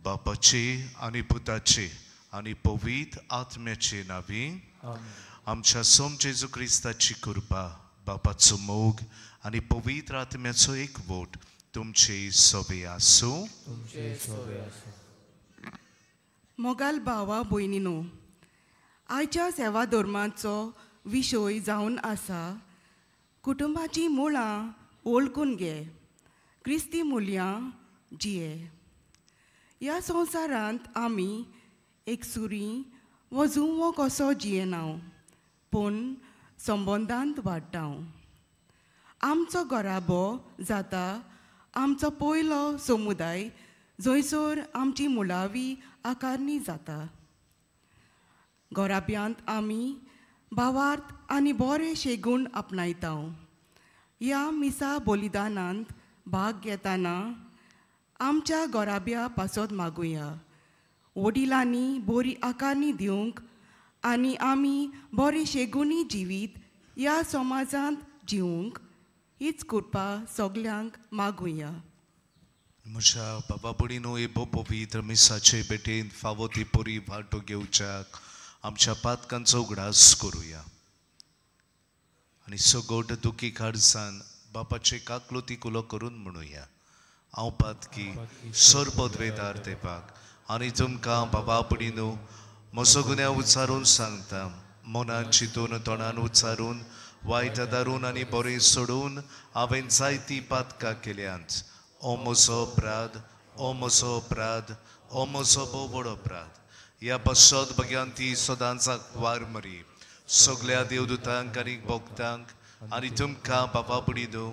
बापाचे आनी पुताचे आनी पवित्र आत्म्याचे नांवी आमच्या सोम जेजू क्रिस्ताची कृपा, बापाचो मोग आनी पवित्र आत्म्याचो एकवट तुमचे सोबे आसूं. मोगाल भावा भयणीनो, आयच्या सेवा धर्माचो विशय जावन आसा कुटुंबाची मुळां वळखून घे, क्रिस्ती मुल्यां जिये. ह्या संवसारांत आमी एकसुरी वो जुंवो कसो जियेना, पूण संबंदांत वाडटा. आमचो घराबो जाता आमचो पयलो समुदाय जंयसर आमची मुळावी आकारणी जाता. घराब्यांत आमी भावार्थ आनी बरे शेगूण आपणायता. ह्या मिसा बलिदानांत भाग घेतना आमच्या घराब्या पासत मागुया, वडिलांनी बरी आकारणी दिवंक आनी आमी बरे शेगुणी जिवीत ह्या समाजांत जिवंक हीच कृपा सगल्यांक मागुया. म्हज्या बाबा भयणीनो, हे भोव पवित्र मिसाचे भेटेन फावो ती बरी वांटो घेवच्याक आमच्या पातकांचो उगडास करुया आनी सगट दुखी काळजान बापाचे काकलुती कुलो करून म्हणुया, हांव पातकी सर्वपदवेदार देवाक आनी तुमकां बाबा भयणीनो म्हजो गुन्यांव उच्चारून सांगता. मनान चिंतून, तोंडान उच्चारून, वायट दारून आनी बरें सोडून हांवें जायतीं पातकां केल्यांत. ओ म्हजो अपराध, ओ म्हजो अपराध, ओ म्हजो भोव व्हड अपराध. ह्या पासत भग्यान ती सदांच वार मरी सगल्या देवदूतांक आनी भक्तांक आनी तुमकां बाबा भयणीनो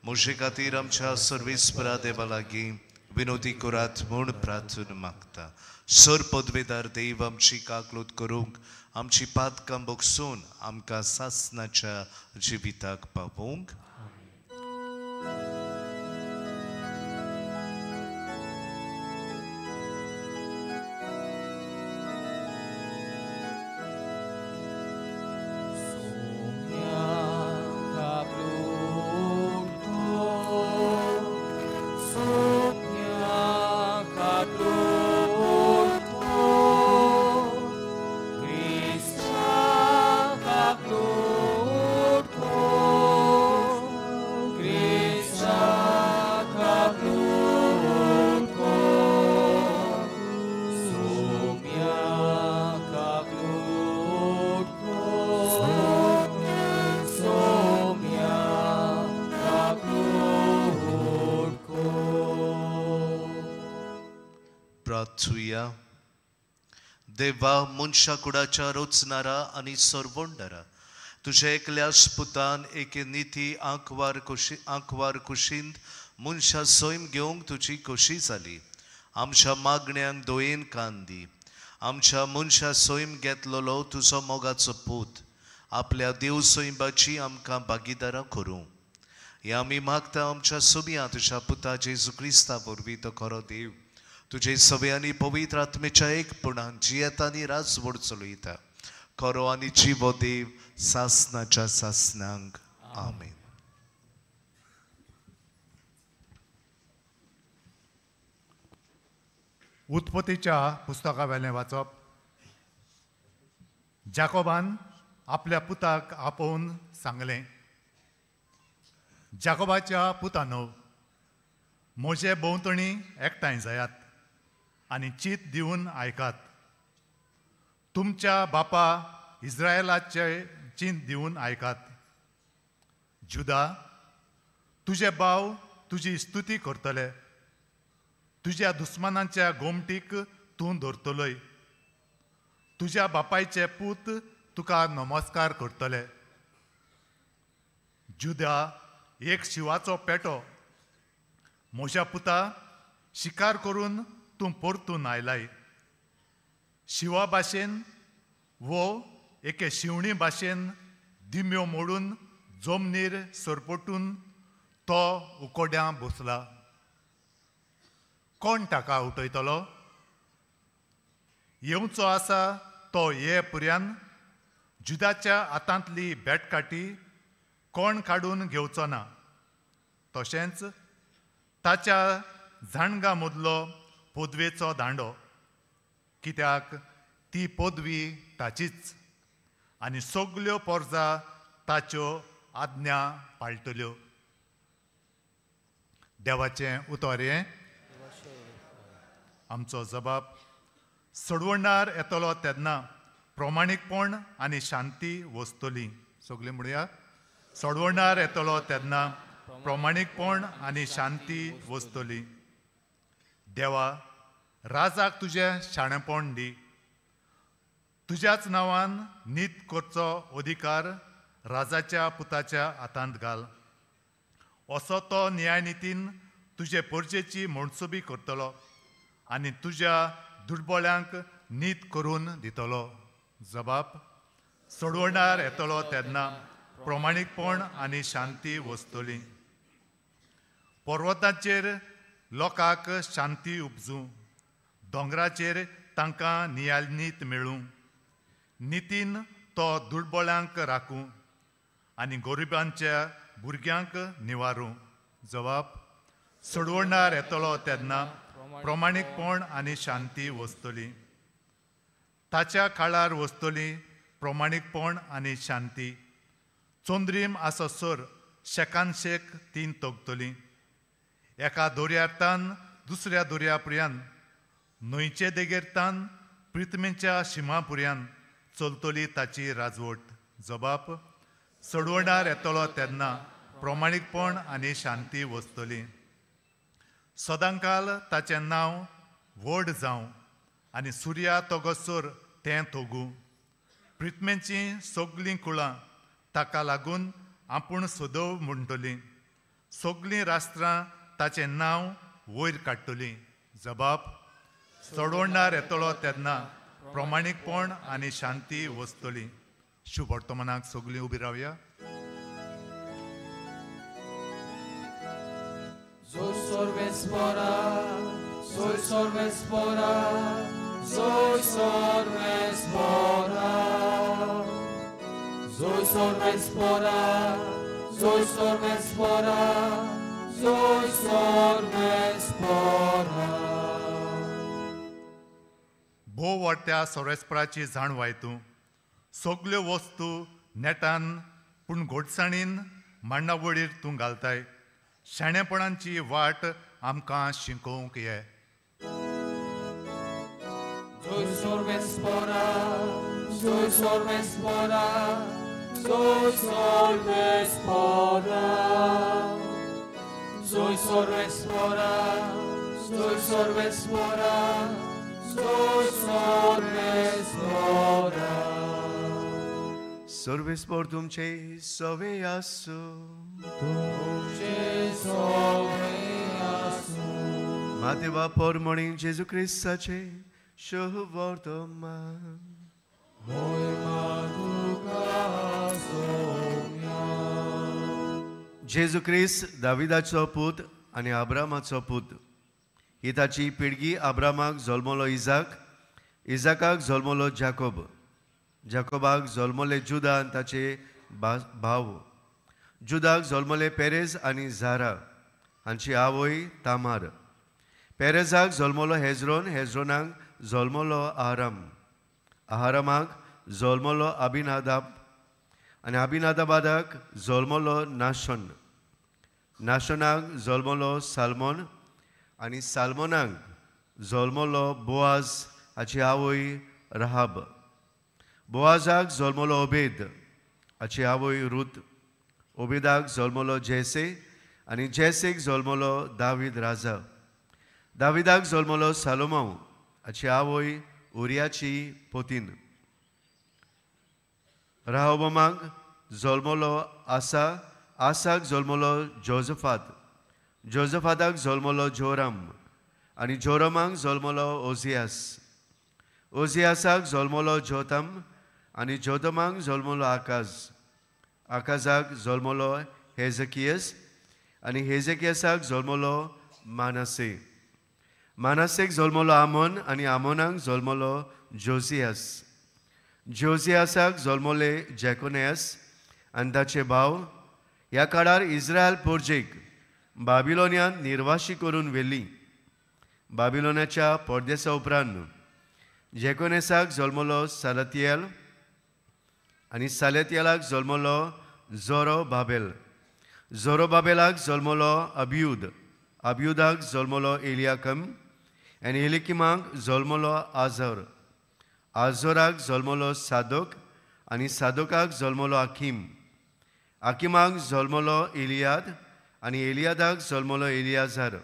म्हजे खातीर आमच्या सर्वेस्परा देवा लागीं विनोदी करात म्हूण प्रार्थना मागता. सर पदवेदार देव आमची काकलूत करूंक, आमची पातकां बगसून आमकां सासनाच्या जिविताक पावोवंक. देवा, मनशा कुडाच्या रचणारा आनी सर्वोंडरा, तुज्या एकल्याच पुतान एके निती आंकवार कुशींत मनशा सैम घेवंक तुजी खोशी जाली. आमच्या मागण्यांक दोयेन कान दी. आमच्या मनशा सैम घेतलेलो तुजो मोगाचो पूत आपल्या देव सैमाची आमकां भागीदारां करूं. हे आमी मागता आमच्या सोबिया तुज्या पुता जेजू क्रिस्ता वरवीं, तो खरो देव तुजे सवे आनी पवित्र आत्मेच्या एकपणान जियेता आनी राजवड चलयता, खरो आनी जिवो देव सासनाच्या सासनांक. आमेन. उत्पत्तीच्या पुस्तका वेलें वाचप. जाकोबान आपल्या पुताक आपोवन सांगलें, जाकोबाच्या पुतानो, म्हजे भोंवतणी एकठांय जायात आनी चीत दिवन आयकात. तुमच्या बापा इस्रायलाचे चीत दिवन आयकात. जुदा, तुजे भाव तुजी स्तुती करतले, तुज्या दुस्मानांच्या गोमटीक तूं धरतलोय. तुज्या बापायचे पूत तुका नमस्कार करतले. जुदा एक शिवाचो पेटो, म्हज्या पुता शिकार करून तूं परतून आयलाय. शिवा भाशेन वो एके शिवणी भाशेन दिम्यो मोडून जमनीर सरपटून तो उकोड्यां बसला. कोण ताका उठयतलो? येवचो आसा तो ये पुऱ्यान जुदाच्या हातांतली बेटकाटी कोण काडून घेवचो ना, तशेंच ताच्या जाणगा मदलो पदवेचो दांडो, कित्याक ती पदवी ताचीच आनी सगल्यो पोरजा ताच्यो आज्ञा पाळटल्यो. देवाचें उतर हें. आमचो जबाब. सोडवणार येतलो तेन्ना प्रमाणीकपण आनी शांती वसतली. सगळीं म्हणया, सोडवणार येतलो तेन्ना प्रमाणीकपण आनी शांती वसतली. देवा, राजाक तुजें शाणेपण दी, तुज्याच नांवान नीत करचो अधिकार राजाच्या पुताच्या हातांत घाल. असो तो न्यायनितीन तुजे परजेची मनसुबी करतलो आनी तुज्या दुर्बळ्यांक नीत करून दितलो. जबाब. सोडवणार येतलो तेन्ना प्रमाणीकपण आनी शांती वसतली. पर्वताचेर लोकांक शांती उपजूं, दोंगराचेर तांकां नियालनीत मेळूं. नितीन तो दुर्बळ्यांक राखूं आनी गरिबांच्या भुरग्यांक निवारूं. जबाब. सोडवणार येतलो तेन्ना प्रमाणीकपण आनी शांती वसतली. ताच्या काळार वसतली प्रमाणीकपण आनी शांती. चंद्रीम आससर शेकान शेक तीन तगतली. एका दर्यातान दुसऱ्या दर्या पुर्यान, न्हंयचे देगेरतान प्रिथमेच्या शिमा पुर्यान चलतली ताची राजवट. जबाब. सोडवणार येतलो तेन्ना प्रमाणीकपण आनी शांती वसतली. सदांकाल ताचें नांव व्हड जावं आनी सुर्या तगसर तें थोगूं. प्रिथमेचीं सगलीं कुळां ताका लागून आपूण सदव म्हणटलीं. सगलीं राष्ट्रां ताचें नांव वयर काडटलीं. जबाब. सोडवणार येतलो तेन्ना प्रमाणीकपण आनी शांती वसतली. शुभ वर्तमानाक सगलीं उबी रावया. Soy sorvespora, soy sorvespora, soy sorvespora, soy sorvespora, soy sorvespora. भोव वाडट्या सोरेस्पराची जाणवाय तूं सगल्यो वस्तू नेटान पूण गोडसाणीन मांडावळीर तूं घालताय. शाणेपणांची वाट आमकां शिकोवंक ये. Soy sorvespora, soy sorvespora, soy sorvespora, soy sorvespora, soy sorvespora, soy sorvespora. Sorvespor तुमचे सवे आसूं, तुमचे सवे आसूं. मातेवा पोरमणी जेजू क्रिस्ताचे शुभ वर्तमान. जेजू क्रिस्त दाविदाचो पूत आनी आब्रामाचो पूत. ही ताची पिळगी. आब्रामाक जल्मलो इजाक, इजाकाक जल्मलो जाकोब, जाकोबाक जल्मले जुदा आनी ताचे भाव, जुदाक जल्मले पेरेज आनी झारा हांची आवय तामार. पेरेजाक जल्मलो हेजरोन, हेजरोनाक जल्मलो आराम, आहारामाक जल्मलो अबिनादाब आनी अबिनादाबादाक जल्मलो नाशन, नाशनाक जल्मलो साल्मोन आनी साल्मोनाक जल्मलो बोआज हाची आवय राहाब. बोआजाक जल्मलो ओबेद हाची आवय रूत. ओबेदाक जल्मलो जेसे आनी जेसेक जल्मलो दावीद राजा. दाविदाक जल्मलो सालोमांव हाची आवय उरियाची पोतीन. राहोबमाक जल्मलो आसा, आसाक जल्मलो जोजफात, जोजफाताक जल्मलो जोराम आनी जोरामाक जल्मलो ओजियास, ओजियासाक जल्मलो जोतम आनी जोतमाक जल्मलो आकाज, आकाजाक जल्मलो हेजकियस आनी हेजकियसाक जल्मलो मानसे, मानसेक जल्मलो आमोन आनी आमोनाक जल्मलो जोजियास, जोजियासाक जल्मले जेकोनियास आनी ताचे भाव. ह्या काळार इस्रायल पोर्जेक बाबिलोनियान निर्वाशी करून व्हेली. बाबिलोनाच्या परदेसा उपरांत जेकोनेसाक जल्मलो सालतियल आनी सालतियलाक जल्मलो जोरोबाबेल, जोरोबाबेलाक जल्मलो अबियूद, अबियूदाक जल्मलो एलियाकम आनी एलिकिमाक जल्मलो आझर, आझोराक जल्मलो सादोक आनी सादोकाक जल्मलो आकीम, आकिमाक जल्मलो एलियाद आनी एलियादाक जल्मलो एलियाझर,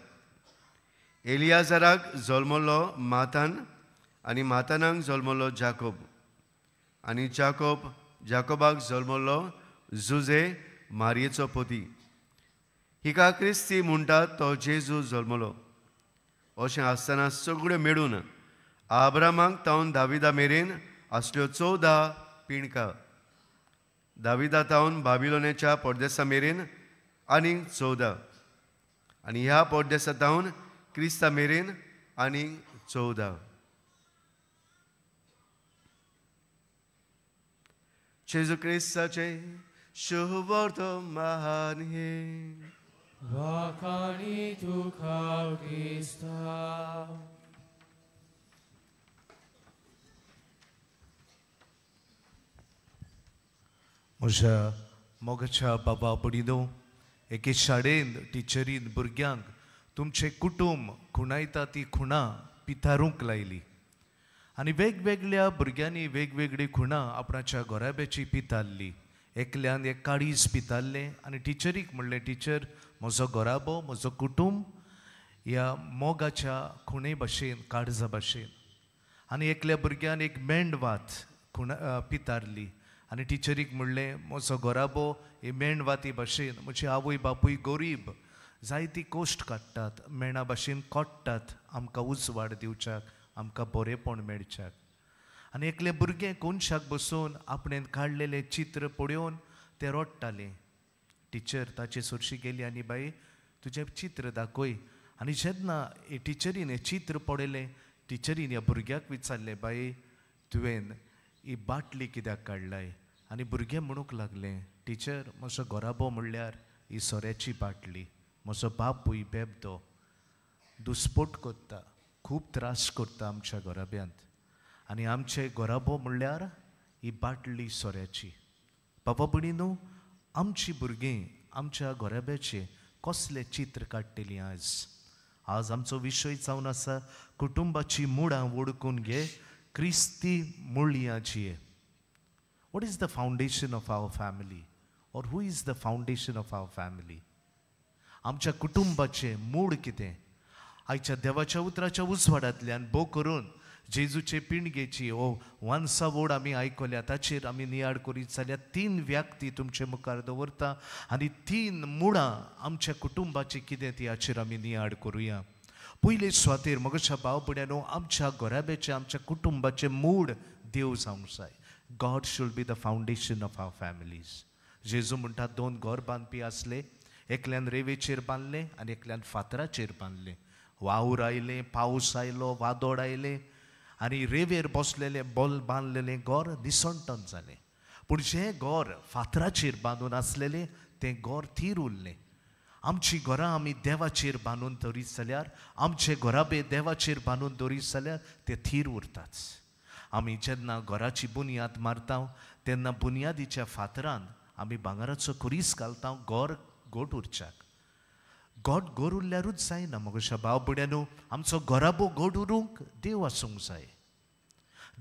एलियाझराक जल्मलो मातान आनी मातानाक जल्मलो जाकोब आनी जाकोबाक जल्मलो जुजे मारयेचो पती। हिका क्रिस्ती म्हणटा तो जेजू जल्मलो। अशें आसतना सगळ्यो मेळून आब्रामाक तावन दाविदा मेरेन आसल्यो 14 पिणका, दाविदा तावन बाबिलोनाच्या परदेसा मेरेन आनी 14, आनी ह्या परदेसा तावन क्रिस्ता मेरेन आनी 14। जेजू क्रिस्ताचे शुभवर्तमान हे। वाखाणी तुका क्रिस्ता। म्हज्या मोगाच्या बाबा भयणीनो, एके शाळेंत टिचरीन भुरग्यांक तुमचें कुटूंब खुणायता ती खुणां पितारूंक लायली आनी वेगवेगळ्या भुरग्यांनी वेगवेगळी खुणां आपणाच्या घराब्याची पितारली। एकल्यान एक काळीज पितारलें आनी टिचरीक म्हणलें, टिचर म्हजो घराबो म्हजो कुटूंब ह्या मोगाच्या खुणे भाशेन काळजा भाशेन। आनी एकल्या भुरग्यान एक मेणवात खुणा पितारली आनी टिचरीक म्हणलें, म्हजो घराबो ही मेणवाती भाशेन, म्हजी आवय बापूय गरीब जायती कोश्ट काडटात, मेणा भाशेन कोट्टात आमकां उजवाड दिवच्याक, आमकां बरेंपण मेळच्याक। आनी एकलें भुरगें कोनशाक बसून आपणें काडलेलें चित्र पळोवन तें रडटालें। टिचर ताचे सरशी गेली आनी बाई तुजें चित्र दाखय। आनी जेन्ना हे टिचरीन हें चित्र पळयलें, टिचरीन ह्या भुरग्याक विचारलें, बाई तुवें ही बाटली कित्याक काडलाय? आनी भुरगें म्हणूंक लागलें, टिचर म्हजो घराबो म्हणल्यार ही सोऱ्याची बाटली, म्हजो बापूय बेबदो दुस्पोट करता, खूब त्रास करता आमच्या घराब्यांत, आनी आमचे घराबो म्हणल्यार ही बाटली सोऱ्याची। बाबा भयणीनो, आमची भुरगीं आमच्या घराब्याचें कसलें चित्र काडटलीं आज? आज आमचो विशय जावन आसा कुटुंबाची मुळां वळखून घे, क्रिस्ती मुळयांची। What is the foundation of our family, or who is the foundation of our family? आमच्या कुटुंबाचें मूळ कितें? आयच्या देवाच्या उतराच्या उजवाडांतल्यान भोव करून जेजूचे पिणगेची ओ वान्सा वोड आमी आयकल्या, ताचेर आमी नियाळ करीत जाल्यार 3 व्यक्ती तुमचे मुखार दवरता आनी 3 मुळां आमच्या कुटुंबाची कितें ती हाचेर आमी नियाळ करुया। पयले सुवातेर म्हज्या भाव भयणींनो, आमच्या घराब्याचें आमच्या कुटुंबाचें मूळ देव जावंक जाय। God should be the foundation of our families. जेजू म्हणटा 2 घर बांदपी आसले, एकल्यान रेवेचेर बांदलें आनी एकल्यान फातराचेर बांदलें। वावर आयलें, पावस आयलो, वादोड आयलें आनी रेवेर बसलेलें बोल बांदलेलें घर निसणटन जालें। पूण जें घर फातराचेर बांदून आसलेलें तें घर थीर उरलें। आमची घरां आमी देवाचेर बांदून दवरीत जाल्यार, आमचे घराबे देवाचेर बांदून दवरीत जाल्यार ते थीर उरतात। आमी जेन्ना घराची बुन्याद मारता तेन्ना बुन्यादीच्या फातरान आमी भांगराचो खुरीस घालता घर गोट उरच्याक। गोट गोर उरल्यारूच जायना म्हज्या भाव भयणींनो, आमचो घराबो गोड उरूंक देव आसूंक जाय।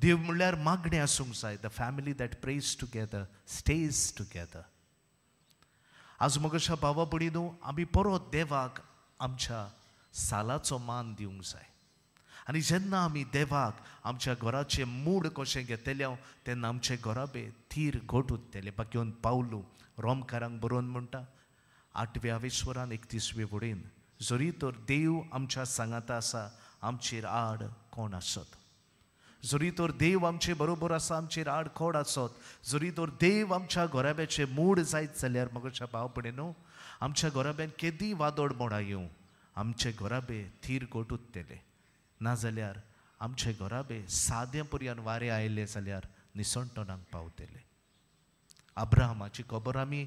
देव म्हणल्यार मागणें आसूंक जाय। The family that prays together stays together. आज म्हज्या भावा भयणींनो, आमी परत देवाक आमच्या सालाचो मान दिवंक जाय। आनी जेन्ना आमी देवाक आमच्या घराचें मूड कशें घेतले तेन्ना आमचे घराबे थीर घट उरतले। बाकी पावलू रोमकारांक बरोवन म्हणटा 8व्या विश्वरान 31वे वडीन, जरी तर देव आमच्या सांगाता आसा आमचेर आड कोण आसत, जरी तर देव आमचे बरोबर आसा आमचेर आड कोण आसत, जरी तर देव आमच्या घराब्याचें मूड जायत जाल्यार म्हज्या भाव भयणींनो, आमच्या घराब्यान केदी वादोड मोडा येवं आमचे घराबे थीर घट उरतले। नाजाल्यार आमचे घराबे सादें पर्यंत वारें आयलें जाल्यार निसणटणाक पावतले। अब्राहमाची खबर आमी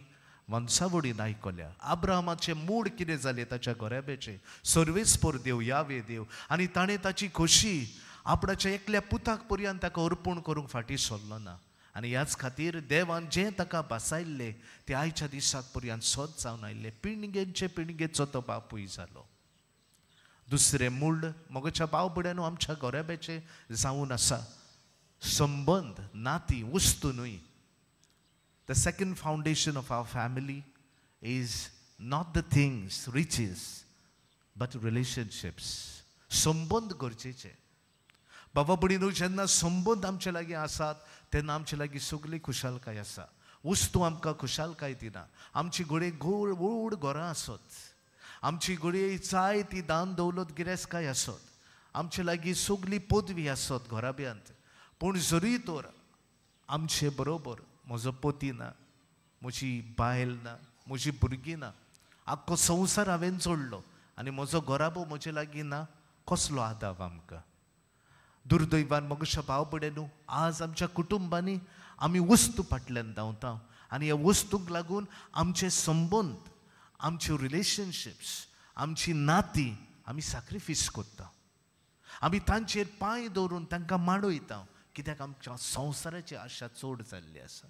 वंशावळीन आयकल्या. आब्रामाचें मूड कितें जालें ताच्या घराब्याचें, सर्वेस्पर देव, यावे देव, आनी ताणें ताची खोशी आपणाच्या एकल्या पुताक पर्यंत ताका अर्पण करूंक फाटीं सरलो ना. आनी ह्याच खातीर देवान जें ताका भासायल्लें तें आयच्या दिसाक पर्यंत सत जावन आयिल्लें. पिणगेंचे पिणगेचो तो बापूय जालो. दुसरें मूळ म्हज्या भाव भयणांनो आमच्या घराब्याचें जावन आसा संबंद, नाती, वस्तू न्हय. The second foundation of our family is not the things, riches, but relationships. संबंद गरजेचे. बाबा भयणीनो, जेन्ना संबंद आमचे लागीं आसात तेन्ना आमचे लागीं सगळी खुशालकाय आसा. वस्तू आमकां खुशालकाय दिना. आमची घडये गोड व्हड घरां आसत, आमची घडये जाय ती दान दौलत गिरेस्तकाय आसत, आमचे लागीं सगळी पदवी आसत घराब्यांत, पूण जरी तर आमचे बरोबर म्हजो पती ना, म्हजी बायल ना, म्हजी भुरगीं ना, आख्खो संवसार हांवें जोडलो आनी म्हजो घराबो म्हजे लागीं ना, कसलो आदाव आमकां? दुर्दैवान म्हज्या भाव भयणींनो, आज आमच्या कुटुंबांनी आमी वस्तू फाटल्यान धांवता आनी ह्या वस्तूंक लागून आमचे संबंद, आमच्यो रिलेशनशिप्स, आमची नातीं आमी सॅक्रिफायस करता. आमी तांचेर पांय दवरून तांकां माडयता, कित्याक आमच्या संवसाराची आशा चड जाल्ली आसा.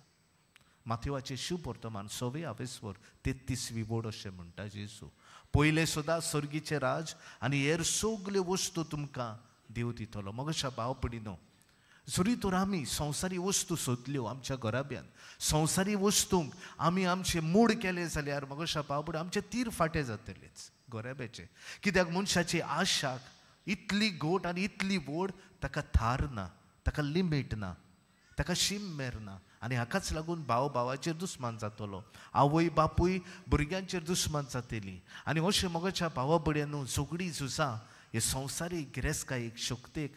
माथेवाचें शुभवर्तमान 6वे आवेस्वर 33वी वड अशें म्हणटा जेजू, पयलें सुद्दां सर्गीचें राज आनी हेर सगल्यो वस्तू तुमकां देव दितलो. म्हज्या भाव भयणींनो, जरी तर आमी संवसारी वस्तू सोदल्यो आमच्या घराब्यांत, संवसारी वस्तूंक आमी आमचें मूड केलें जाल्यार म्हज्या भाव भयणीं आमचे तीर फाटें जातलेच घराब्याचे. कित्याक मनशाची आशाक इतली गोट आनी इतली व्हड, ताका थार ना, ताका लिमीट ना, ताका शीम मेर ना. आनी हाकाच लागून भाव भावाचेर दुस्मान जातलो, आवय बापूय भुरग्यांचेर दुस्मान जातली. आनी अशें म्हज्या भावा भयणींनो, झगडीं झुजां हे संवसारीक गिरेस्तकायेक, शक्तेक,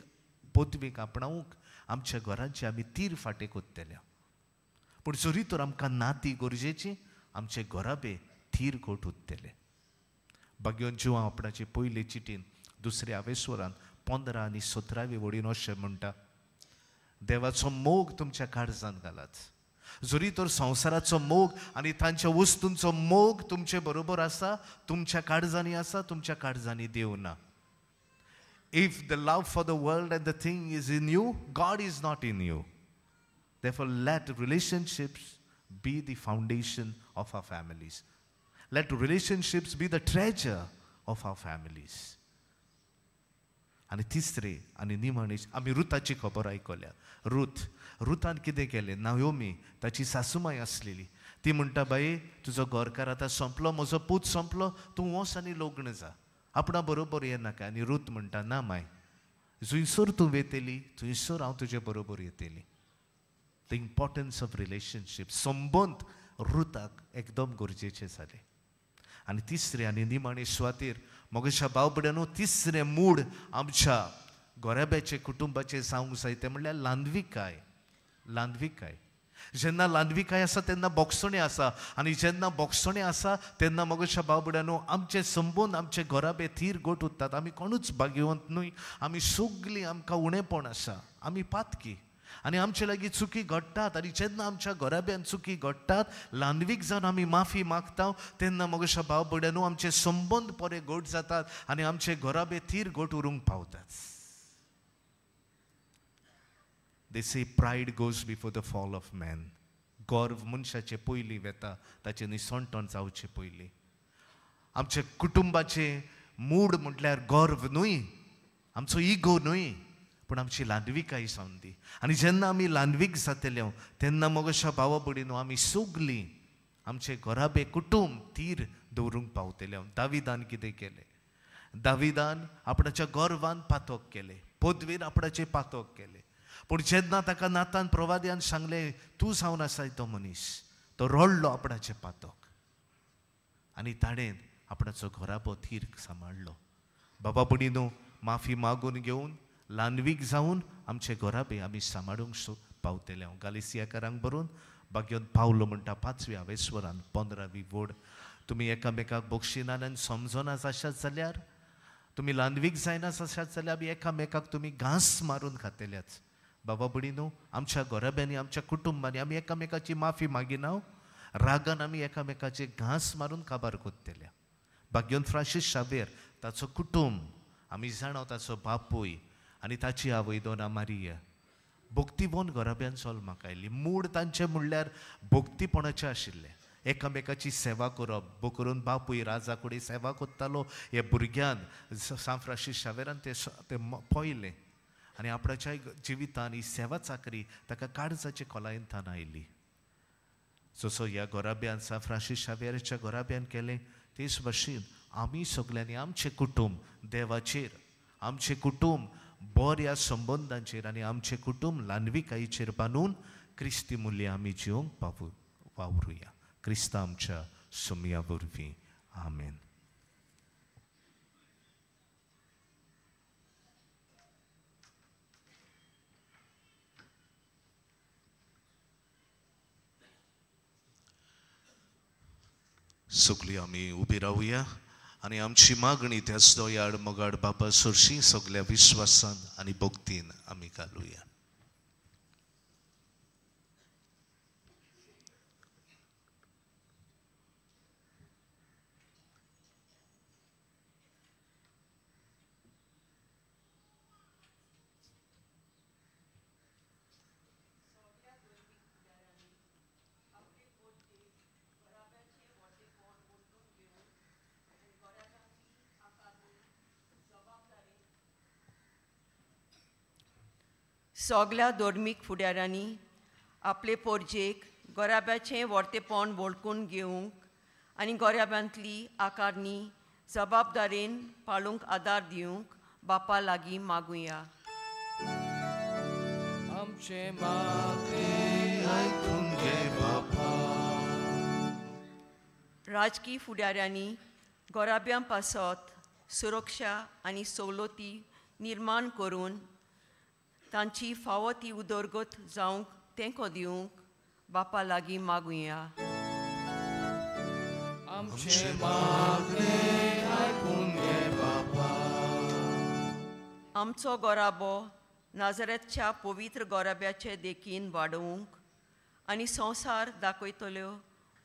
पदवीक आपणावंक आमच्या घरांचे आमी तीर फाटे कोत्तल्या. पूण जरी तर आमकां नाती गरजेची, आमचे घराबे थीर घट उरतले. भाग्योन जिवा आपणाचे पयले चिटीन 2ऱ्या आवेस्वरान 15 आनी 17वी वडीन अशें म्हणटा, देवाचो मोग तुमच्या काळजान घालात. जरी तर संवसाराचो मोग आनी तांच्या वस्तूंचो मोग तुमचे बरोबर आसा, तुमच्या काळजांनी आसा, तुमच्या काळजांनी देव ना. If the love for the world and the thing is in you, God is not in you. Therefore, let relationships be the foundation of our families. Let relationships be the treasure of our families. आनी तिसरे आनी निमाणे आमी रुताची खबर आयकल्या. रुतान कितें केलें? नायोमी ताची सासूमाय आसलेली, ती म्हणटा, बाई तुजो घरकार आतां सोंपलो, म्हजो पूत सोंपलो, तूं वच आनी लग्न जा, आपणा बरोबर येनाका. आनी रूत म्हणटा, ना माय, जंयसर तूं वेतली थंयसर हांव तुजे बरोबर येतली. The importance of relationship, संबंद रुताक एकदम गरजेचे जाले. आनी तिसरें आनी निमाणे सुवातेर म्हज्या भाव भयणींनो, तिसरें मूड आमच्या घराब्याचें, कुटुंबाचें जावंक जाय तें म्हणल्यार लांदविकाय. लांदविकाय. जेन्ना लांदविकाय आसा तेन्ना बोगसणें आसा, आनी जेन्ना बोगसणें आसा तेन्ना म्हज्या भाव भयणींनो आमचे संबंद, आमचे घराबे थीर घट उरतात. आमी कोणूच भाग्यवंत न्हय, आमी सगलीं आमकां उणेपण आसा, आमी पातकी आनी आमचे लागीं चुकी घडटात. आनी जेन्ना आमच्या घराब्यान चुकी घडटात, लांदवीक जावन आमी माफी मागता तेन्ना म्हज्या भाव भयणींनो आमचे संबंद बरे घट जातात आनी आमचे घराबे थीर घट उरूंक पावतात. They say pride goes before the fall of man. गर्व मनशाचे पयलीं वेता, ताचें निसणटण जावचें पयलीं. आमच्या कुटुंबाचें मूड म्हटल्यार गर्व न्हय, आमचो इगो न्हय, पूण आमची लांदविकाय जावन दी. आनी जेन्ना आमी लांदवीक जातले तेन्ना म्हज्या भावा भयणींनो आमी सगलीं आमचे घराबे, कुटुंब थीर दवरूंक पावतले. दाविदान कितें केलें? दाविदान आपणाच्या गर्वान पातक केलें, पदवेन आपणाचें पातक केलें. पूण जेन्ना ताका नातान प्रवाद्यान सांगलें, तूं जावन आसाय तो मनीस, तो रडलो आपणाचें पातक आनी ताणें आपणाचो घराबो थीर सांबाळ्ळो. बाबा भयणींनो, माफी मागून घेवन लांदवीक जावन आमचे घराबे आमी सांबाळूंक पावतले. हांव गालिसियाकारांक बरोवन भाग्योन पावलो म्हणटा 5व्या आवेस्वरान 15वी वड, तुमी एकामेकाक बक्षिनात आनी समजना आसात जाल्यार, तुमी लांदवीक जायना आसात जाल्यार आमी एकामेकाक तुमी घांस मारून खातल्याच. बाबा भयणींनो, आमच्या घराब्यांनी, आमच्या कुटुंबांनी आमी एकामेकाची माफी मागिना, रागान आमी एकामेकाचे घांस मारून काबार कोत्तल्या. भाग्योन फ्रांसीस शावेर ताचो कुटुंब आमी जाणा, ताचो बापूय आनी ताची आवय दोना मारिया भक्तीवन घराब्यान जल्माक आयली. मूळ तांचें म्हणल्यार भक्तीपणाचें आशिल्लें, एकामेकाची सेवा करप. करून बापूय राजा कडेन सेवा करतालो, ह्या भुरग्यान सांत फ्रांसीस शावेरान तें पळयलें आनी आपणाच्या जिवितान ही सेवा चाकरी ताका काळजाचे खोलायेन थान आयली. जसो ह्या घराब्यान सांत फ्रांसीस शावेराच्या घराब्यान केलें तेच भशेन आमी सगल्यांनी आमचें कुटुंब देवाचेर, आमचें कुटुंब बऱ्या संबंदांचेर आनी आमचें कुटुंब ल्हानविकायेचेर बांदून क्रिस्ती मुल्यां आमी जिवंक वावरुया. क्रिस्ता आमच्या सुमया वरवीं. आमेन. सगळीं आमी उबी रावया आनी आमची मागणी त्याच दोयाड मोगाड बापा सरशी सगल्या विश्वासान आनी भक्तीन आमी घालुया. सगल्या धर्मीक फुडाऱ्यांनी आपले पोरजेक गोराब्याचें वर्तेपण वळखून घेवंक आनी गोराब्यांतली आकारणी जबाबदारेन पाळूंक आदार दिवंक बापा लागीं मागुया. आमचें मागणें आयकून घे बापा. राजकी फुडाऱ्यांनी गोराब्यां पासत सुरक्षा आनी सवलती निर्माण करून तांची फावो ती उदरगत जावंक तेंको दिवंक बापा लागीं मागुया. आमचें मागणें आयकून घे बापा. आमचो गोराबो नाजरेतच्या पवित्र गोराब्याचे देखीन वाडोवंक आनी संवसार दाखयतल्यो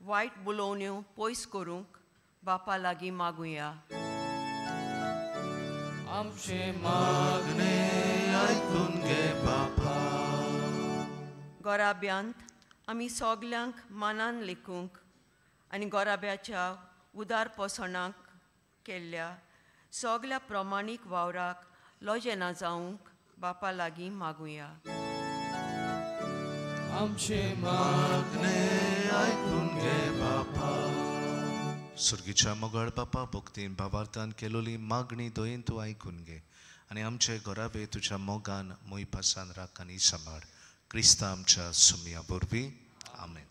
वायट बुलोवण्यो पयस करूंक बापा लागीं मागुया. आमचें मागणें आयकून घे बापा. गोराब्यांत आमी सगल्यांक मानान लेखूंक आनी गोराब्याच्या उदार पोसणाक केल्ल्या सगल्या प्रमाणीक वावराक लजेना जावंक बापा लागीं मागुया. आमचें मागणें आयकून घे बापा. सुर्गीच्या मोगाळ बापा, भक्तीन भावार्थान केलोली मागणी दयेन तूं आयकून घे आनी आमचे घराबे तुज्या मोगान मोयपासान राख आनी सांबाळ. क्रिस्ता आमच्या सुमया वरवीं. आमेन.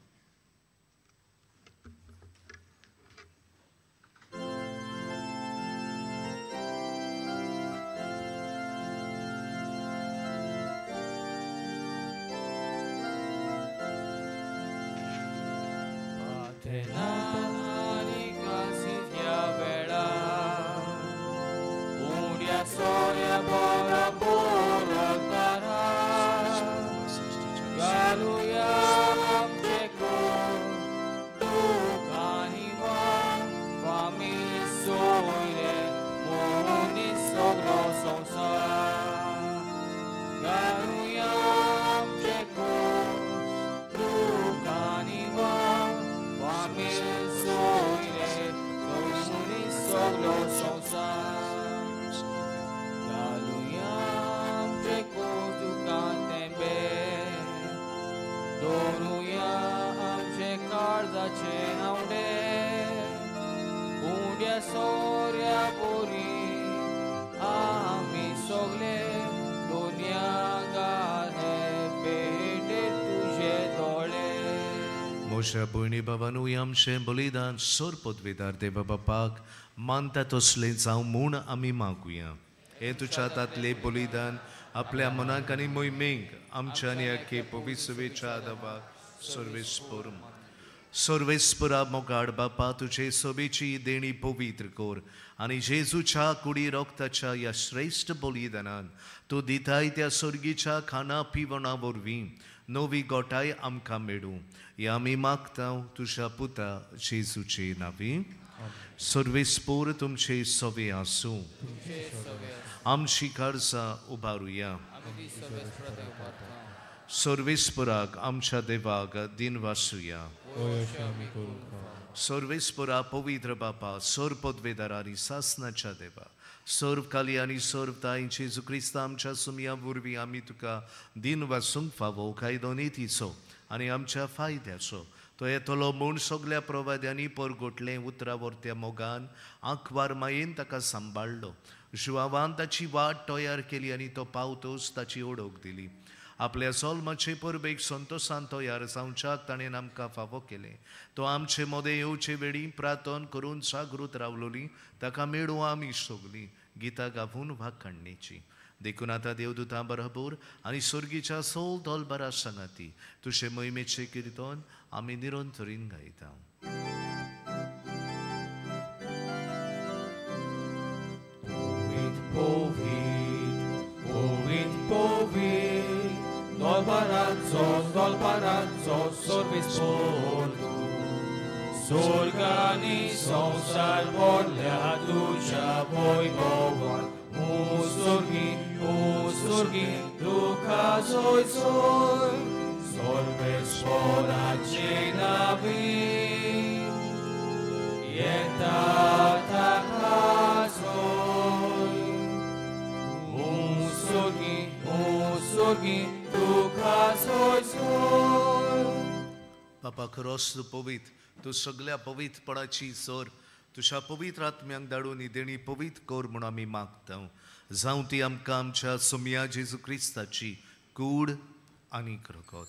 म्हज्या भयणी बाबानू, आमचें बलिदान सोर पदवीदार देवा बापाक मानता तसलें जावं म्हूण आमी मागुया. हें तुज्या हातांतलें बलिदान आपल्या मनाक आनी मोहिमेक आमच्या आनी आखे पविसवेच्या देवाक सर्वेस्पर सर्वेस्परा मोगाड बापा, तुजे सोबेची देणी पवित्र कर आनी जेजूच्या कुडी रोगताच्या ह्या श्रेश्ठ बलिदानान तूं दिताय त्या सर्गीच्या खाणा पिवणा वरवीं नवी गोठाय आमकां मेळूं हे आमी मागता तुज्या पुता जेजूचे नांवी. सर्वेस्पोर तुमचे सवे आसूं. आमची काळजां उबारुया. सर्वेस्पोराक आमच्या देवाक दिन वासुया. सर्वेस्पोरा पवित्र बापा, सर्व पदवेदार आनी सासनाच्या देवा, सर्व काली आनी सर्व ताई जेजू क्रिस्ता आमच्या सुमया वरवीं आमी तुका दिन वासूंक फावो कायदो नितीचो आनी आमच्या फायद्याचो तो येतलो म्हूण सगल्या प्रवाद्यांनी परगोटलें उतरा वर्त्या मोगान आंकवार मायेन ताका सांबाळ्ळो. जुवावान ताची वाट तयार केली आनी तो पावतोच ताची ओळख दिली. आपल्या सोल्माचे परबेक संतोसान तयार जावच्याक ताणें आमकां फावो केलें. तो आमचे मदें येवचे वेळी प्रार्थन करून जागृत रावलोली ताका मेळूं आमी सगलीं गितां गावून वाखाणणेची. देखून आतां देवदूतां बरोबर आनी सर्गीच्या सोल दोलबारा सांगाती तुजे मोहिमेचें किर्तन आमी निरंतरीन गायता. Dolbarazzo, dolbarazzo, sorvesporto. Sorgani संसार भरल्या तुज्या वैभवान. उंसुर्गी, उंसुर्गी, तुका जोय जोय. सर्वेस्पोराचे नांवी येता ताका जोय. उंसुर्गी, उंसुर्गी, तुका जोय जोय. बापा खरोच तूं पवित्र, तूं सगल्या पवित्रपणाची सर तुज्या पवित्र आत्म्यांक धाडून ही देणी पवित्र कर म्हूण आमी मागता. जावं ती आमकां आमच्या सोमया जेजू क्रिस्ताची कूड आनी रगत.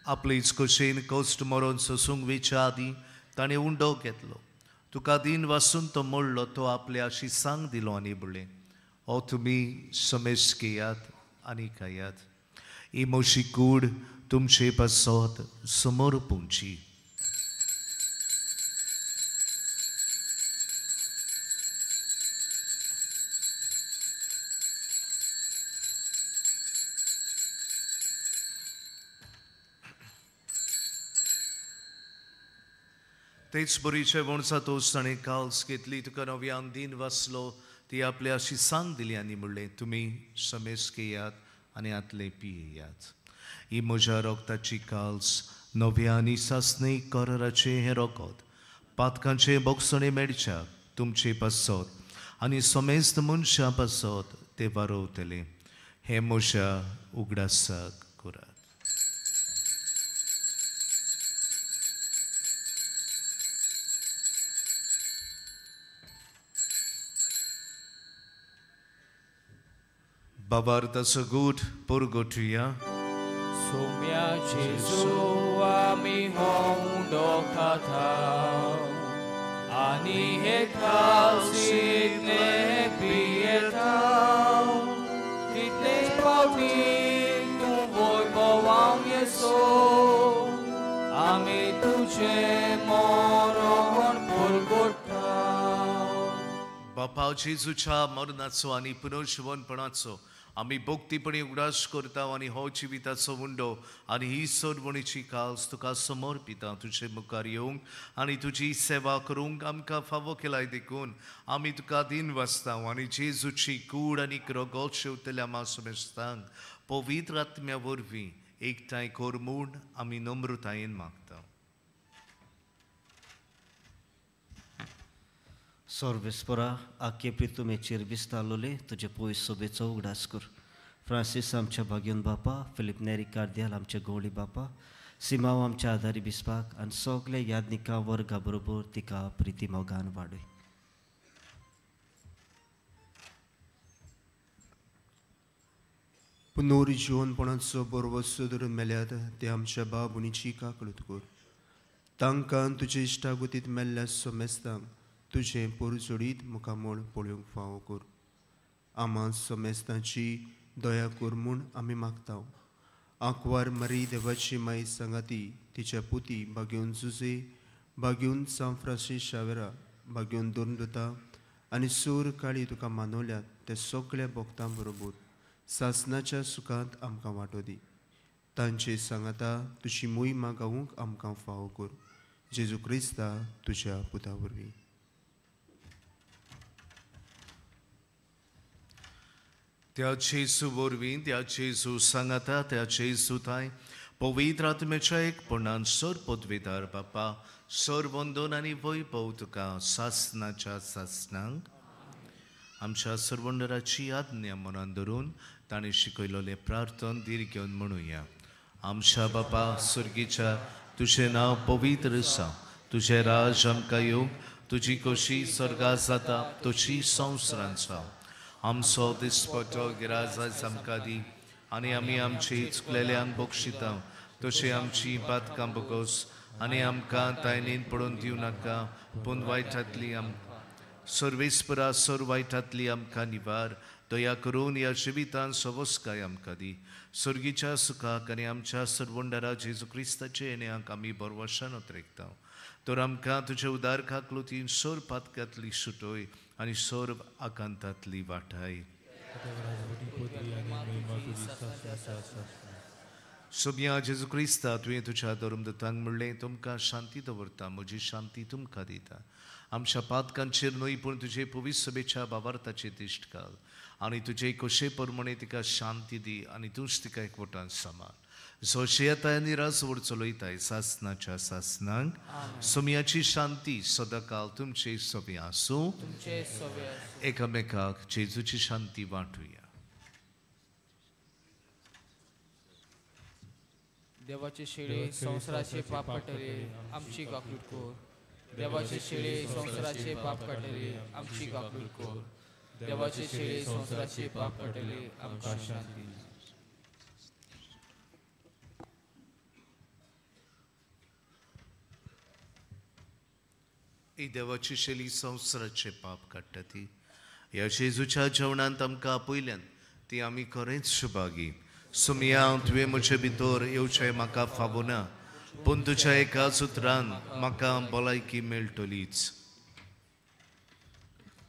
आपलेच कशेन कश्ट मरोन सोसूंक वेच्या आदीं ताणें उंडो घेतलो. तुका दीन वासून तो मोडलो, तो आपल्या शिसांक दिलो आनी म्हणलें, हो तुमी समेस घेयात आनी खायात. ही म्हजी कूड तुमचे पासत समोर पुंची. तेच बरी जेवण जातोच ताणें काल्स घेतली, तुका नव्यान दीन वाचलो, ती आपल्या शिसांक दिली आनी म्हणलें, तुमी समेस घेयात आनी आतलें पियेयात. ही म्हज्या रगताची काल्स नव्या आनी सासणी कराराचें हें रगत पातकांचें बोगसणें मेळच्याक तुमचे पासत आनी समेस्त मनशां पासत तें वारोवतलें. हें म्हज्या उगडासाक करात. बाबार ताचो गूट परगटुया. सोम्या जेजू आमी हो उंडो खाता आनी हे कालसीतले पियेता. तितले फावटी तूं वैभवान येसो आमी तुजें मरण परगट्टा. बापा जेजूच्या मरणाचो आनी पुनर्जिवनपणाचो आमी भक्तीपणी उगडास करता आनी हो जिविताचो उंडो आनी ही सरवणीची काल्स तुका समर्पिता. तुजे मुखार येवंक आनी तुजी सेवा करूंक आमकां फावो केलाय देखून आमी तुका दीन वाचता आनी जेजूची कूड आनी रगत शेवतल्या मासमेस्तांक पवित्र आत्म्या वरवीं एकठांय कर म्हूण आमी नम्रतायेन मागता. सर्वेस्परा आख्खे प्रितुमेचेर विस्तारलोले तुजे पयस सोबेचो उगडास कर. फ्रांसीस आमच्या भाग्योन बापा, फिलीप नेरी कार्दियाल आमचे गवळी बापा, सिमाव आमच्या आदारी बिस्पाक आनी सगळे यादनिका वर्गा बरोबर तिका प्रिती मोगान वाडय. पुनर्जिवनपणाचो बरवसो धरून मेल्यात ते आमच्या बाबुनीची काकळूत कर. तांकां तुजे इश्टागतींत मेल्ल्या समेस्तांक तुजें पोरजोडीत मुखामळ पळोवंक फावो कर. आमा समेस्तांची दया कर म्हूण आमी मागता. आंकवार मरी देवाची माई सांगाती तिच्या पुती बागेवन जुजे, बागेवन सांत फ्रांसीस शावेरा, बागेवन दोनदुता आनी सूर काळी तुका मानवल्यात ते सगळ्या भक्तां बरोबर सासनाच्या सुखांत आमकां वांटो दी. तांचे सांगाता तुजी मोहिमा गावूंक आमकां फावो कर. जेजू क्रिस्ता तुज्या पुता वरवीं. त्या जेजू वरवीं, त्या जेजू सांगाता, त्या जेजू थांय पवित्र आत्म्याच्या एकपणान सर पदवीदार बापा सर वंदन आनी वैभव तुका सासनाच्या सासनांक. आमच्या सरवंडराची आज्ञा मनान धरून ताणें शिकयलेलें प्रार्थन धीर घेवन म्हणुया. आमच्या बापा स्वर्गीच्या, तुजें नांव पवित्र जावं, तुजें राज आमकां येवं, तुजी खोशी स्वर्गात जाता तशी संवसारांत जावं. आमचो दिसपटो गिराज आयज आमकां दी आनी आमी आमची चुकलेल्यांक बक्षिता तशी आमची पातकां बोगोस आनी आमकां तायनीन पडून दिवं नाका पूण वायटांतली आमकां सर्वेस्परा सर वायटांतली आमकां निवार. दया करून ह्या जिवितान सवस्काय आमकां दी. स्वर्गीच्या सुखाक आनी आमच्या सरवंडारा जेजू क्रिस्ताचे येण्याक आमी बरवशान उतरेकता. तर आमकां तुजे उदार काकलुतीन सोर पातकांतली सुटोय आनी सोर आकांतांतली वाटाय. सोबिया जेजू क्रिस्ता, तुवें तुज्या धर्मदूतांक म्हणलें, तुमकां शांती दवरता, म्हजी शांती तुमकां दिता. आमच्या पातकांचेर न्हय पूण तुजे पवित्र सभेच्या बाबार्थाचेर दिश्ट घाल आनी तुजे खोशे प्रमाणे तिका शांती दी आनी तूंच तिका एकवटान सांबाळ. जोशे येताय आनी राजवड चलयताय सासनाच्या सासनांक. सोमियाची शांती सदांकाल तुमचे सोबे आसूं. एकामेकाक जेजूची शांती वांटुया. देवाचे शेळे संवसाराचे पाप काडटले आमची काकूट कर. देवाचे शेळे संवसाराचे पाप काडटले आमची काकूट कर. देवाचे शेळे संवसाराचे पाप काडटले आमकां शांती दी. ही देवाची शेली संवसाराचे पाप काडटा ती ह्या जेजूच्या जेवणांत आमकां आपयल्यान ती आमी खरेंच शुभागी. सुमिया, तुवें म्हजे भितर येवचें म्हाका फावना, पूण तुज्या एका सुत्रान म्हाका भलायकी मेळटलीच.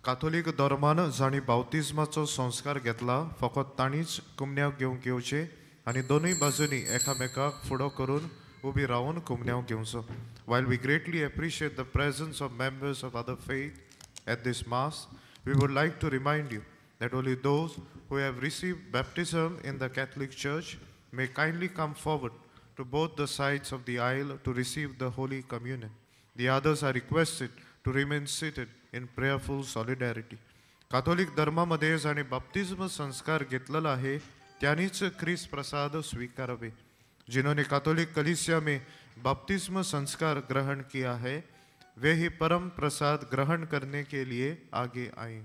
काथोलीक धर्मान जांणी बाप्तिज्माचो संस्कार घेतला फकत तांणीच कुमन्यांव घेवंक येवचें आनी दोनूय बाजूंनी एकामेकाक फुडो करून उबी रावन कुमन्यांव घेवचो. While we greatly appreciate the presence of members of other faith at this Mass, we would like to remind you that only those who have received baptism in the Catholic Church may kindly come forward to both the sides of the aisle to receive the Holy Communion. The others are requested to remain seated in prayerful solidarity. Catholic धर्मामध्ये जांणी बाप्तिज्म संस्कार घेतलेला आहे त्यांनीच ख्रिस्त प्रसाद स्वीकारावे. जिन्होंने Catholic कलीसिया में बपतिस्म संस्कार ग्रहण किया है वे ही परम प्रसाद ग्रहण करने के लिए आगे आए.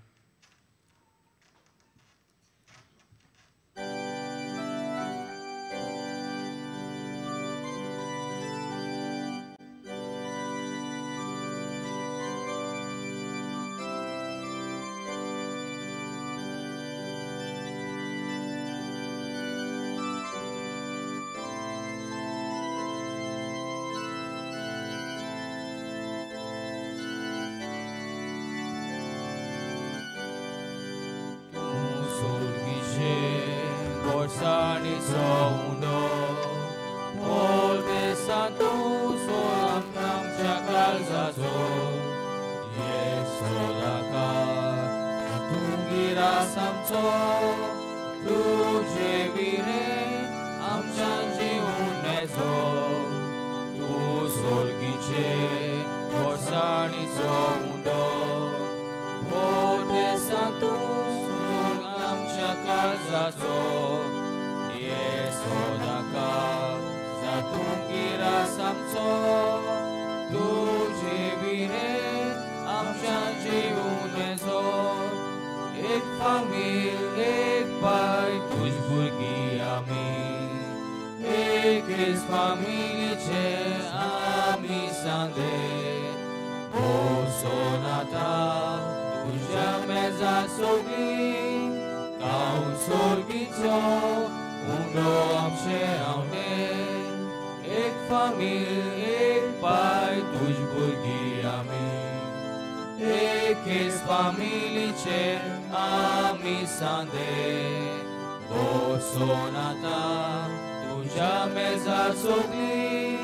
बसोन आतां तुज्या मेजार सगळीं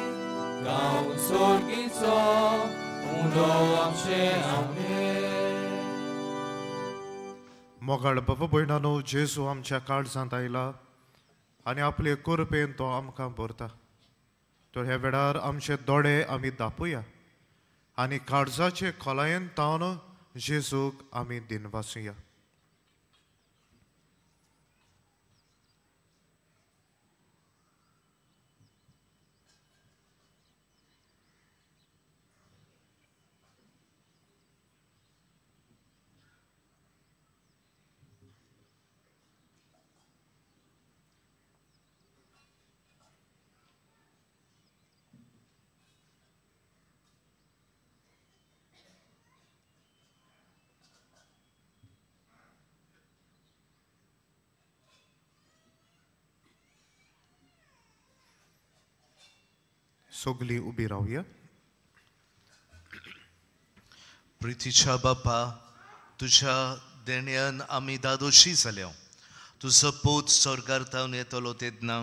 गांव सोर्गीचो उंडो आमचे आमगे. मोगाळ बाबा भयणानो, जेजू आमच्या काळजांत आयला आनी आपले कृपेन तो आमकां भरता. तर ह्या वेळार आमचे दोळे आमी दापुया आनी काळजाचे खोलायेन तावन जेजूक आमी दिनवासुया. सगळीं उबी रावया. प्रितीच्या बापा, तुज्या देण्यान आमी दादोशी जाल्या. तुजो पूत स्वर्गार तावन येतलो तेन्ना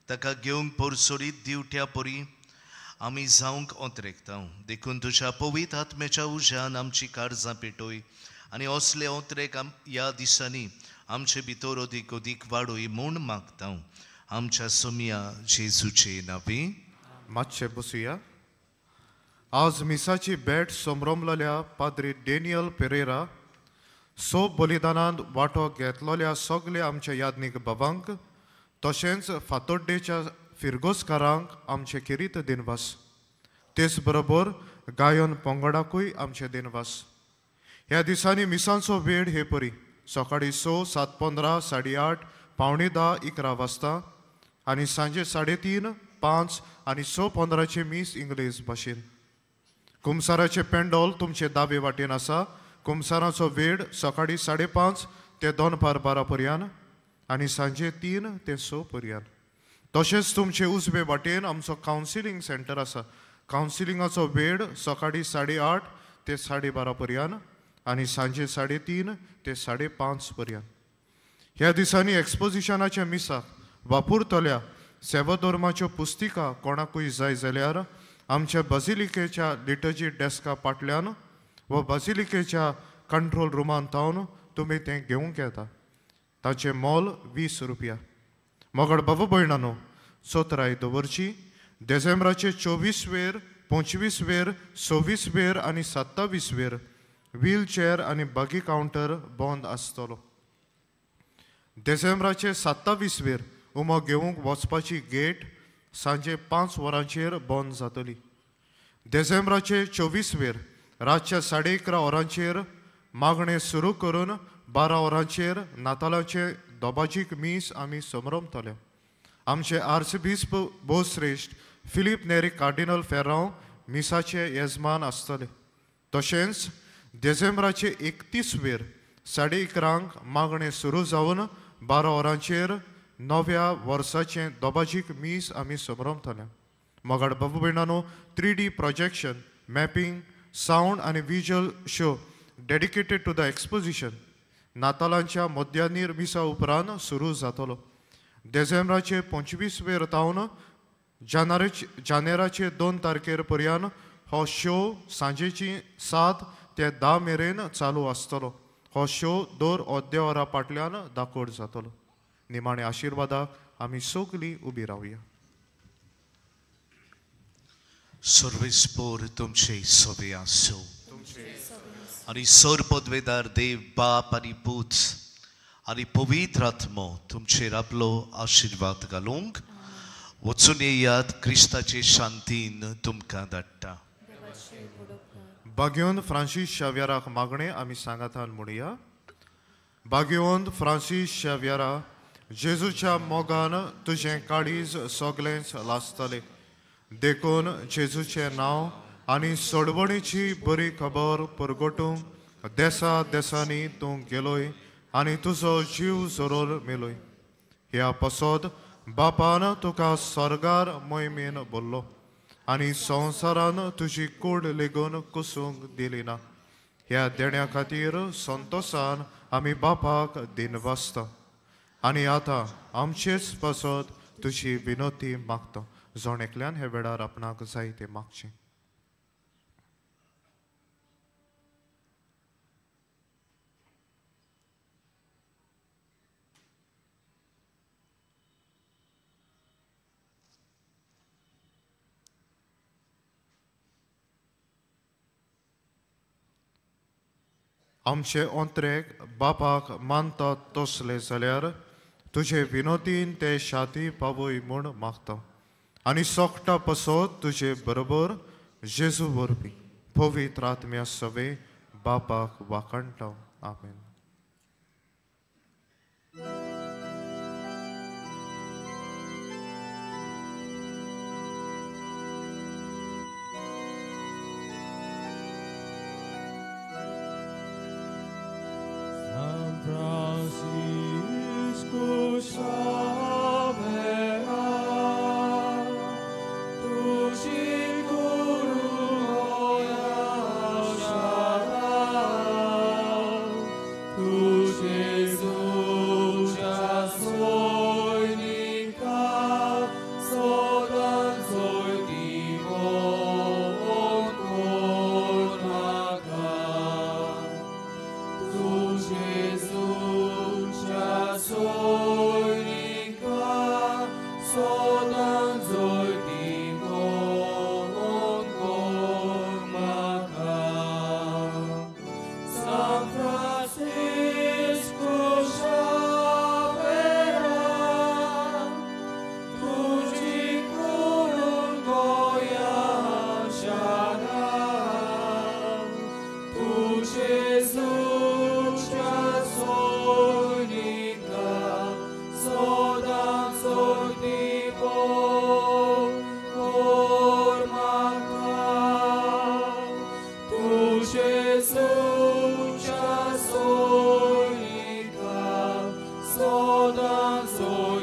ताका घेवंक पोरसोडीत दिवट्या परी आमी जावंक ओंतरेकता. देखून तुज्या पवित्र आत्म्याच्या उज्यान आमची काळजां पेटय आनी असले ओंतरेक ह्या दिसांनी आमचे भितर अदीक अदीक वाडय म्हूण मागता. आमच्या सोमिया जेजूचे नांवी. मातशें बसुया. आज मिसाची भेट समरमलेल्या पाद्री डेनियल पेरेरा सो बलिदानांत वांटो घेतलेल्या सगल्या आमच्या यादनीक बाबांक तशेंच फातोड्डेच्या फिरगोजकारांक आमचे खेरीत दिनवास. तेच बरोबर गायन पंगडाकूय आमचे दिनवास. ह्या दिसांनी मिसांचो वेळ हे परी सकाळीं 6, 7:15, 8:30, 9:45, 11 वाजता आनी सांजे 3:30, 5 आनी 6:15 मीस इंग्लीश भाशेन. कुमसाराचें पेंडोल तुमचे दावे वाटेन आसा. कुमसाराचो वेळ सकाळीं 5:30 ते दनपार 12 पर्यंत आनी सांजे 3 ते 6 पर्यंत. तशेंच तुमचे उजवे वाटेन आमचो कावन्सिलींग सेंटर आसा. कावन्सिलिंगाचो वेळ सकाळीं 8:30 ते 12:30 पर्यंत आनी सांजे 3:30 ते 5:30 पर्यंत. ह्या दिसांनी एक्सपोजिशनाच्या मिसाक वापरतल्या सेवाधर्माच्यो पुस्तिका कोणाकूय जाय जाल्यार आमच्या बाजिलिकेच्या लिटर्जी डेस्का फाटल्यान वा बाजिलिकेच्या कंट्रोल रुमान तावन तुमी तें घेवंक येता. ताचें मोल 20 रुपया. मोगाळ बाबा भयणानो, चोत्राय दवरची. देसेंब्राचे 24 वेर, 25 वेर, 26 वेर आनी 27 वेर व्हीलचेअर आनी बगी कावंटर बंद आसतलो. देसेंब्राचे 27 वेर उमो घेवंक वचपाची गेट सांजे 5 वरांचेर बंद जातली. देसेंब्राचे 24 वेर रातच्या 11:30 वरांचेर मागणें सुरू करून 12 वरांचेर नातालाचें दोबाजीक मीस आमी समरमतले. आमचे आर्चबिस्प भोवश्रेश्ठ फिलीप नेरी कार्डिनल फेरांव मिसाचे येजमान आसतले. तशेंच देसेंब्राचे 31 वेर 11:30 मागणें सुरू जावन 12 वरांचेर नव्या वर्साचें दोबाजीक मीस आमी समरमतले. मोगाळ बाबू भयणानो, 3D projection, mapping, sound आनी visual show dedicated to the exposition नातालांच्या मध्यानीर मिसा उपरांत सुरू जातलो. देसेंब्राचे 25 वेर तावन जानेराचे 2 तारखेर पर्यंत हो शो सांजेची 7 ते 10 मेरेन चालू आसतलो. हो शो दर अर्द्या वरा फाटल्यान दाखोवड जातलो. निमाणे आशिर्वादाक आमी सगळीं उबी रावया. सर्वेस्पोर तुमचे सोबे आसूं आनी सर पदवेदार देव बाप आनी पूत आनी पवित्र आत्मो तुमचेर आपलो आशिर्वाद घालूंक वचून येयात. क्रिस्ताचे शांतीन तुमकां धाडटा. बागेवन फ्रांसीस शाव्याराक मागणें आमी सांगातान म्हणया. बागेवन फ्रांसीस शाव्यारा, जेजूच्या मोगान तुजें काळीज सगळेंच लासतलें. देखून जेजूचें नांव आनी सोडवणीची बरी खबर परगटूंक देसा देसांनी तूं गेलोय आनी तुजो जीव जरोर मेलोय. ह्या पासत बापान तुका स्वर्गार मोहिमेन बोल्लो आनी संवसारान तुजी कूड लेगून कुसूंक दिली ना. ह्या देण्या खातीर संतोसान आमी बापाक दिनवासता. आनी आतां आमचेच पासत तुजी विनोती मागता. जण एकल्यान हे वेळार आपणाक जाय तें मागचें. आमचे ओंत्रेक बापाक मानतात तसले जाल्यार तुजे विनोदीन ते शाती पावय म्हूण मागता आनी सोकटा पसत तुजे बरोबर जेजू वरवीं पवित्र आत्म्या सवे बापाक वाखाणटा. आमेन. Francisco Xavera, tu sicuro tu Jesus soinica, sodan soitivo cormaca, tu Jesus soinica, sodan soitivo cormaca. San Francisco Xavera, tu sicuro Goya Shara, tu Jesus soinica, sodan soitivo cormaca, tu Jesus soinica, sodan soitivo.